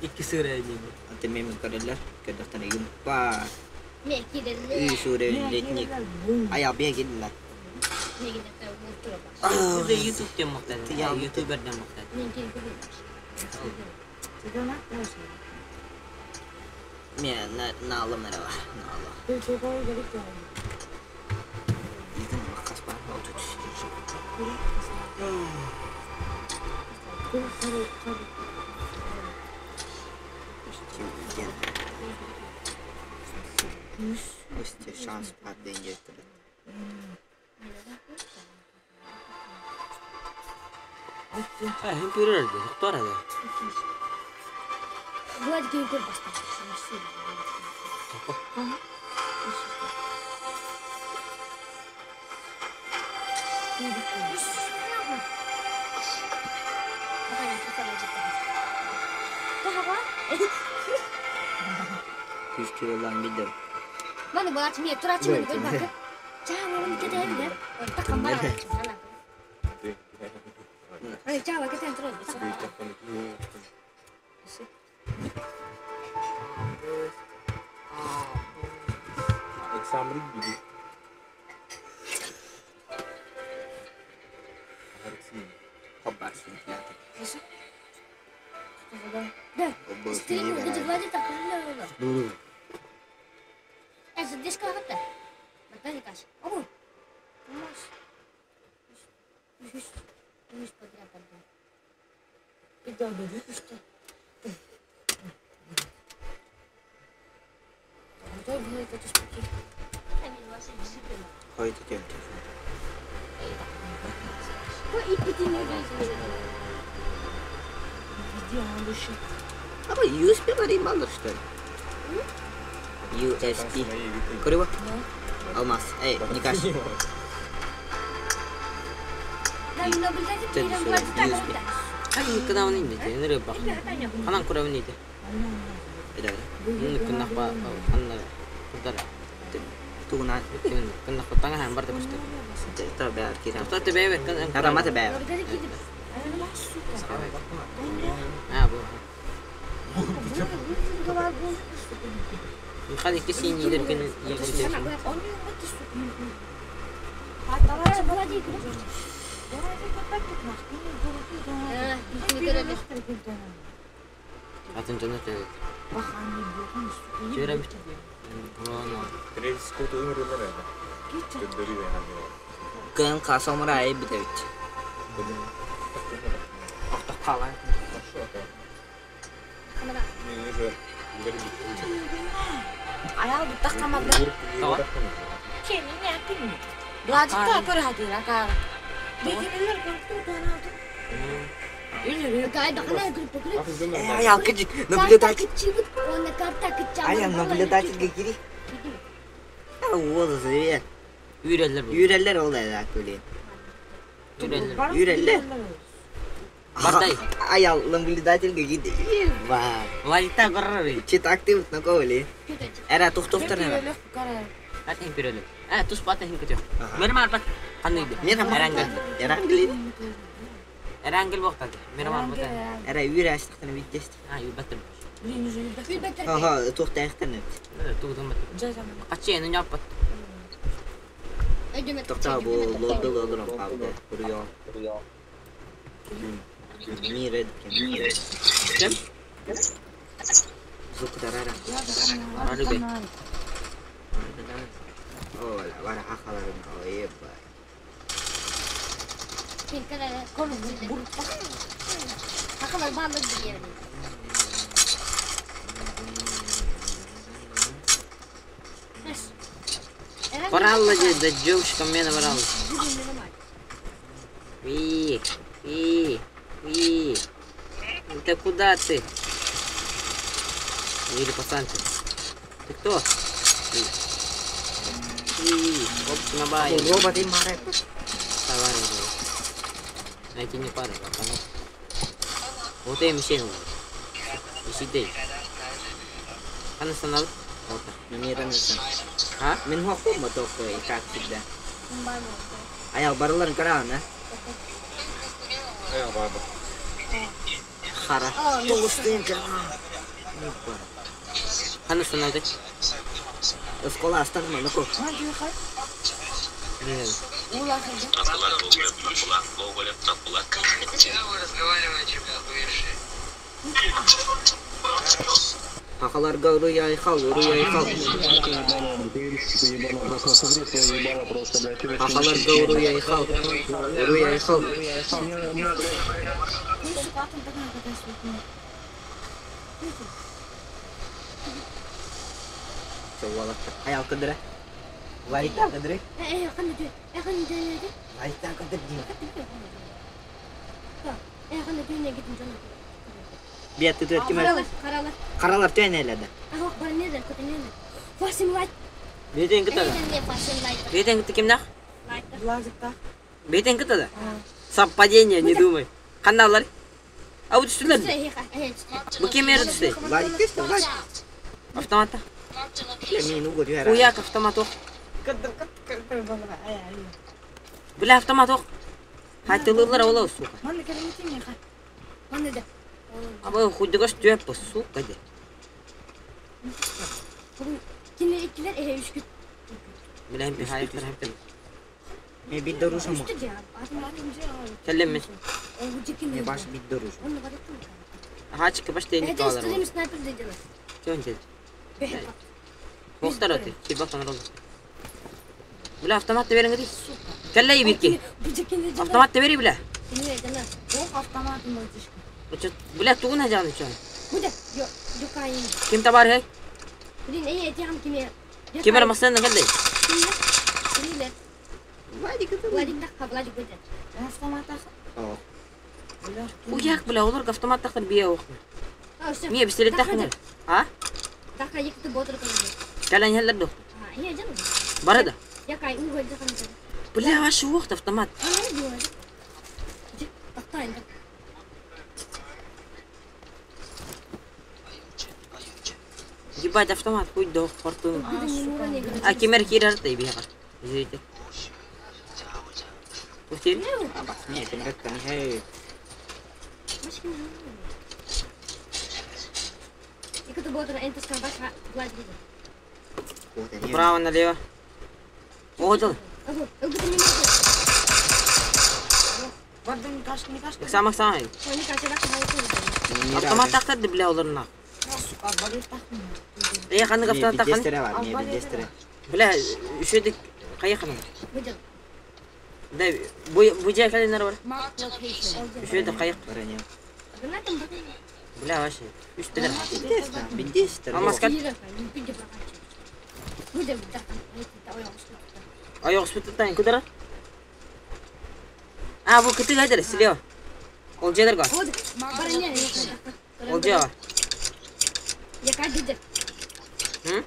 Икки сыра дейм. Аты мен көрөлөр. Көрдөктөн игим па. Үй сүрө летник. Ай, ал бир кидилер. Бу YouTube тен мактады. Ютуберден мактады. Мен наалым merhaba. Наалым. Идем макас бар. Өсте шанс бар денге турат. А, хим пирерди, токтор Күз килолан бидер. Examen gibi. Хоббас вентилятор. А USB барыймаллар что ли? USB. Көрү Алмаз. Эй, не каш. Ханан Ханан көрөбүн ити. Кыннахпа ханна курдар. Тугунан. Кыннахпа таҥаһан барда көстөр. Та бээр кирэн. Та бээр кын. Тарамата бээр. А бу. Хали кисин йидер кын йидер. Атын дьоно төрөт. Төрөбүт. Кын касомра ай битебит. Охто калан. Аял бутта камада. Владикта көрө хатыра каа. Бекинелер көрүп туруп Аял кыжык наблюдатель. Аял наблюдательге кири. Уол зря. Үүрэллэр бу. Үүрэллэр ол да көле. Үүрэллэр. Үүрэллэр. Бардай. Аял наблюдательге киди. Ва. Владикта көрөр. Чит актив на коли. Эра тухтуфтар не. Атын пиреле. А тус пата хин көтө. Мер марбат. Ханны иди. Мер Эрангел. Эрангел. Эрангел боқтады. Мер марбат. Эра үүрэ астахтан биттест. А юбаттым. Ага, тухтайхтан. Тугдум бат. Качы эни яппат. Тохта бу лорду лорду калды. Курьё. Мир Ким? Зуктарара. Арары бе. Ола, вара хахаларын оеба. Баралла же, да девушка мена баралла. Ви, ви, ви. Это куда ты? Или пацанчик. Ты кто? Ви, оп, на бай. Робот и маре. Товары. Найти не пары, пацаны. Вот я мишень. Ищи Ана санал. Вот. Миран. А? Мен хоху моток как всегда. Аял барыларын караан, а? Хара. Толстенька. Ана санал. Школа астарма, ну Хахаларга уруй хал, уруй хал. Хахаларга уруй хал, уруй хал. Аял кыдыра. Варита кыдыры. Варита кыдыр дим. Бет түтөт ким? Каралар төн эледи. Бетен кытада. Бетен кыты кимнах? Бетен кытада. Совпадение, не думай. Каналар. А вот түстүлөр. Бу ким эр түстү? Владик түстү, Владик. Автоматта. Мен уго жибер. Хуяк автомат ок. Бля автомат ок. Хайтылылар ола сука. Аба хуйдыгаш төп бу сука де. Бля хим хайыр хим. Мен бит дорушум. Сәлем мен. Мен баш бит дорушум. Хачка баштейник Это балар. стрим снайпер дедила. Чон дед. Бохтар оты. Чибак онор oldu. Бля автомат да бериңер. Кэллей бирки. Автомат да бери бля. Ох, автомат мальчишка. Очо бля тугун хажаны чон. Буде, yo, yo кайын. Ким табар хей? Блин, эй, эти хам киме. Кимер масына кэллей. Кимилер. Владик Владик тахка, Владик будет. Автомат ах. Уяк бля олар автомат тахтар бие ох. А, все. Мие пистолет тахнер. А? Тахка екті ботыр кылды. Кэлэн хеллер до. А, я жан. Барада. Я кай угол жакын. Бля ваш уохт автомат. А, не делай. Тахта енді. Ебать автомат хуй до фортуну. А кимер кирер та бие. Извините. Уфтир? Не, кемер кани хей. Екті ботыр энтес кан баш Владик. Право налево. О, дал. Ого, ого, не могу. Бардын кашкы не кашкы. Сама сама. Они кашыра кайын. Автомат тахтар бля оларына. Арбалет тахмын. Э, ханнык автомат тахан. Бидестере бар, не бидестере. Бля, үшөдүк кайыкын. Будет. Да, бу бу жай календар бар. Marked location. Үшөдүк кайык. Бар не. Гранатом Бля, вообще. Үч пидор. Бидестер, бидестер. Алмаз кел. Будет. Аяк спытытан кудара. А, бу кыты гайдер, слева. Ол жедер га. Вот, барыня. Ол жева. Я как где? М?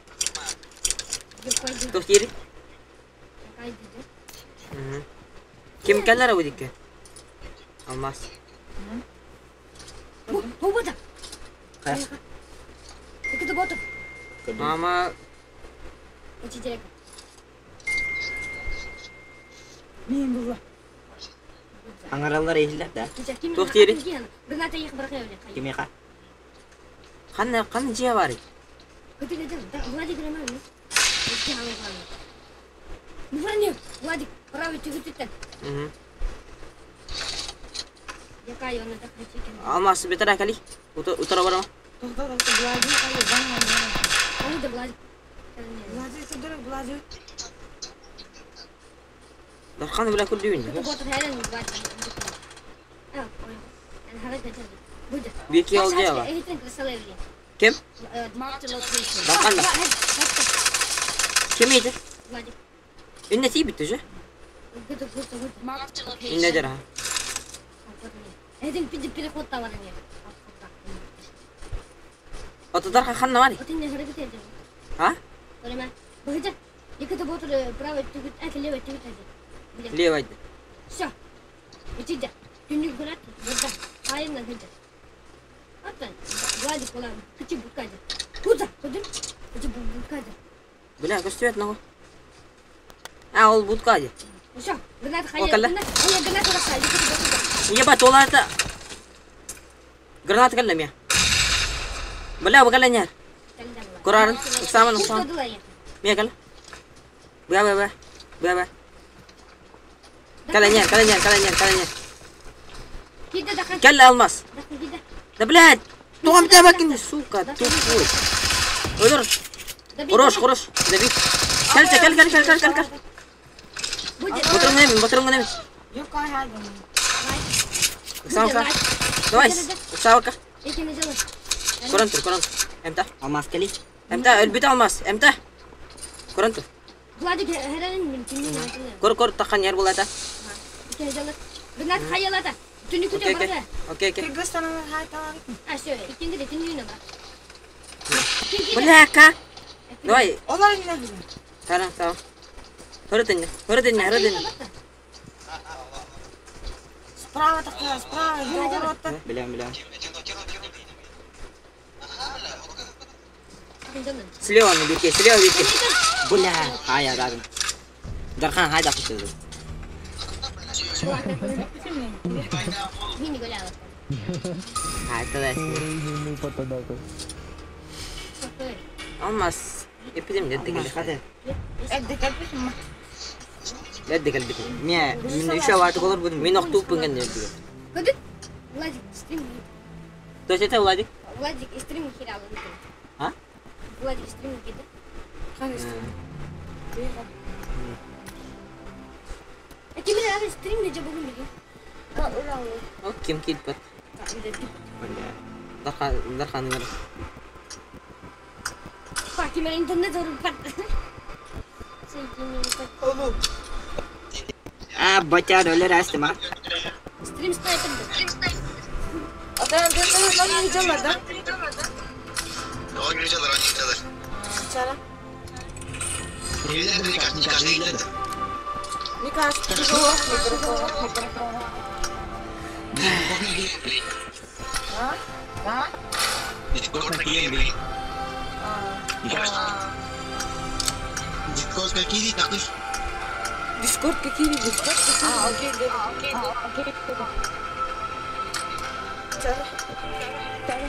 Я как где? Тохтири. Я как где? Ким келлер бу дикке? Алмаз. Бу бу да. Кай? Екті ботыр. Мама, Учитель. Мен була. Аңаралар ehiller да. Тух тири. Граната их бракаю. Киме ка? кандай кандай жия бар? Владик Романович. Ну, Владик, правый тюгүтүттен. Мгм. Я кай оны так хачекен. Алмаз бетер акали. Утара барама. Тохта тохта Владик кайы бан Оны да Владик. Владик сөдөрөк Владик. Дархан бля күлдүн. Кыты ботыр хәлен Владик. А, ой. Ан харат начал. Будет. Беки ол жева. Эйтен красалевли. Ким? Marked a location. Дархан да. Ким ейdi? Владик. Инне ти битти же. Кыты кыты кыты. Marked a location. Инне жара. Эйтен пиди переход таварыня. Ото Дархан ханна бар. Отын харакет edin. А? Öyle Bakacak. Yakıtı ботыр правый тюгүт, а левый тюгүт әді. Лево айды. Все. Учитель. Түннүк көрөт. Burada. Айынан хыджа. Аттан. Владик ола. Кычы буккады. Куда? Кудun? Кычы буккады. Бля, көстүбөт ногу. А, ол будка ди. Все. Гранат хайя. Окалла. Гранат хайя гранат оракка. Якыты ботыр. Ебать, ол это... Граната кэллэ мия. Бля, бу кэллэ няр. Курарын, ыксамын, ыксамын. Мия кэллэ. Бля, бля, бля. Бля, бля. Кэллэ няр, кэллэ няр, кэллэ няр, кэллэ няр. Киде дахан. Кэллэ алмаз. Дахан киде. Да, блядь! Тугам табакин, сука, тупой. Өлөр. Хорош, хорош. Дави. Кэлче, кэл, кэл, кэл, кэл, кэл, кэл. Будет. Батырың немен, батырың немен. Yok кай хайдын. Ыксамын, ыксамын. Давай, ыксамын, Екini жылы. Көрөн тур, көрөн тур. Эмта. Алмаз кели. Эмта, өлбүт алмаз. Эмта. Көрөн тур. Владик хәрәнин мин түннүн артына. Көр, көр, таккан яр булата. Екini жылы. Гранат хаялата. Түннүк Окей, күтө окей. барга. Окей, окей. Кыргызстандан хай табар. А, все, икинги де түннүн бар. Бля, как? Давай, Олар эмне билет? таран, таран. Хөрөтүн, хөрөтүн, хөрөтүн. Справа тахта, справа, жогорутта. Билем, билем. Слева на бирке, слева бирке. Бля, хая дадым. Дархан хайда кутулду. Мини гуляла. А, это да. Алмаз. Эпидем дедdi Алмаз келе. хады. Эдди келбисин. Дедdi келбит. Мия, мен үч абаты болор будум. Мен октуп бунген дедdi. Кыды? Владик, стрим. То есть это Владик? Владик стрим херал. А? Владик стрим кида. Хан стрим. А тебе надо стрим не жабы миги. О, ким килпет. Дархан Дархан Пак, тебе интернет зарубат. А, батя ролер астыма. Стрим снайпер. Стрим снайпер. Ата интернет lan да? Oynayacaklar, oynayacaklar. Çara. Evlerde birkaç birkaç değiller. Никаш, А? Discord'a gireyim. Discord'a gireyim, takış. Дискорд какие Дискорд какие? А, окей, окей, окей. Чара. Чара.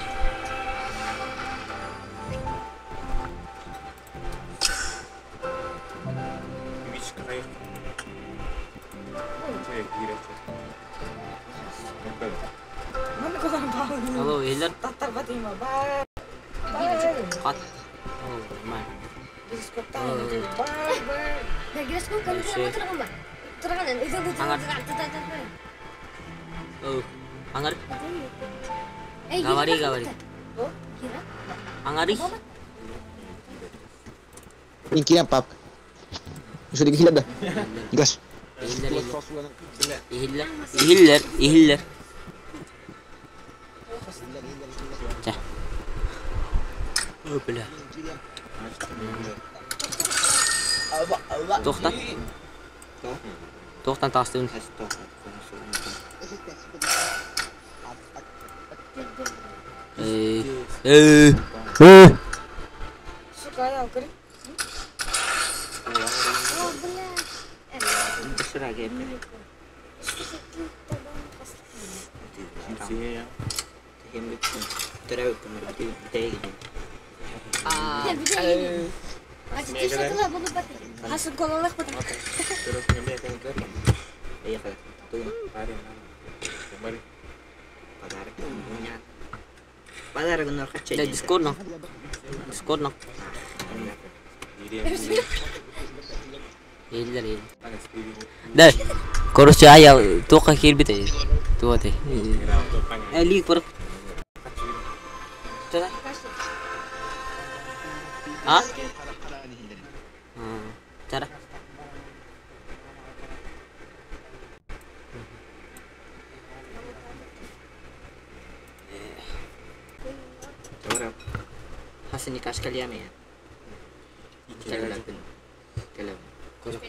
Алло, Эллер. Татар Батыма, бай. Кат. О, нормально. Бай, бай. О, аңар. Говори, говори. Аңари. Кирен пап. Şöyle bir da. Гаш. Ихиллер, ихиллер. Ихиллер, ихиллер. Ча. О, бля. Тоқтан. Тоқтан тастын. Эй. Эй. Эй. Сука, я укры. Да, Дискорд на. Дискорд на. Ихиллер, ихиллер. Да. Короче, ая тоқа келбит. Туаты. Лик бар. Чада? А? Чара. Hasan nikah sekali ya. Kalau. Kalau.